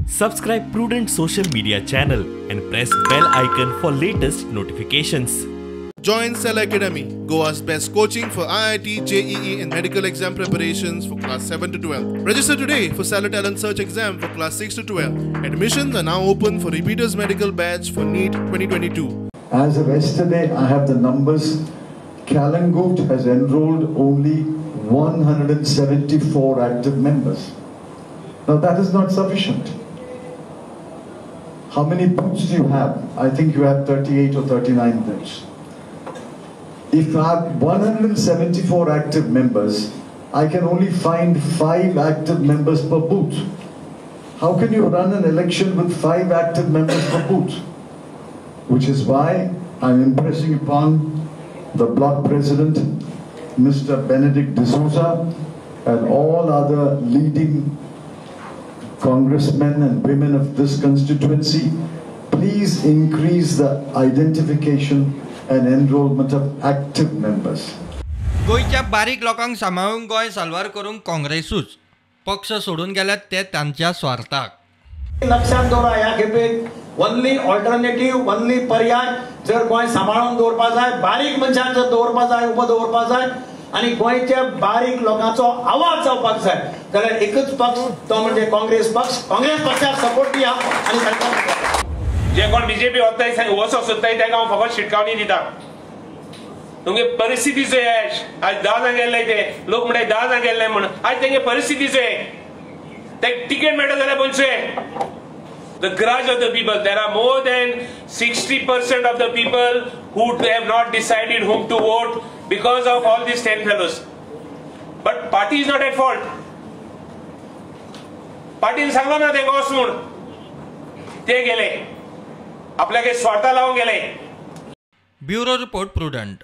Subscribe Prudent social media channel and press bell icon for latest notifications. Join Cell Academy, Goa's best coaching for IIT, JEE and medical exam preparations for class 7 to 12. Register today for Cellar Talent Search exam for class 6 to 12. Admissions are now open for repeaters medical batch for NEET 2022. As of yesterday, I have the numbers. Calangute has enrolled only 174 active members. Now that is not sufficient. How many booths do you have? I think you have 38 or 39 booths. If I have 174 active members, I can only find 5 active members per booth. How can you run an election with 5 active members per booth? Which is why I'm impressing upon the block president, Mr. Benedict D'Souza, and all other leading congressmen and women of this constituency, please increase the identification and enrollment of active members. गोंयच्या बारीक लोकांक सांबाळून गोंय साल्वार करूंक काँग्रेसूच पक्ष सोडून गेल्यात ते तांच्या स्वार्थाक. लक्षात दवरा, ह्या खेपेक ओनली ऑल्टरनेटीव, ओनली पर्याय जर गोंय सांबाळून दवरपा जाय, बारीक मनशांक जर दवरपा जाय, उबो दवरपा जाय आनी गोंयच्या बारीक लोकांचो आवाज जावपाक जाय जाल्यार एकच पक्ष, तो म्हणजे काँग्रेस पक्ष. काँग्रेस पक्षाक सपोर्ट दिया आनी सरकार. जे कोण बीजेपी वताय वचोंक सोदताय तांकां हांव फकत शिटकावणी दिता, तुमगे परिस्थिती चोय. आज 10 जाण गेल्ले, ते लोक म्हणटाय 10 जाण गेल्ले म्हूण, आज तेंगे परिस्थिती चोय, ते तिकेट मेळटा जाल्यार पळय. The grudge of the people. There are more than 60% of the people who have not decided whom to vote because of all these 10 fellows. But party is not at fault. Party सांगलो ना तेंका वच म्हूण, ते गेले आपल्याक स्वार्था लावन गेले. Bureau report, Prudent.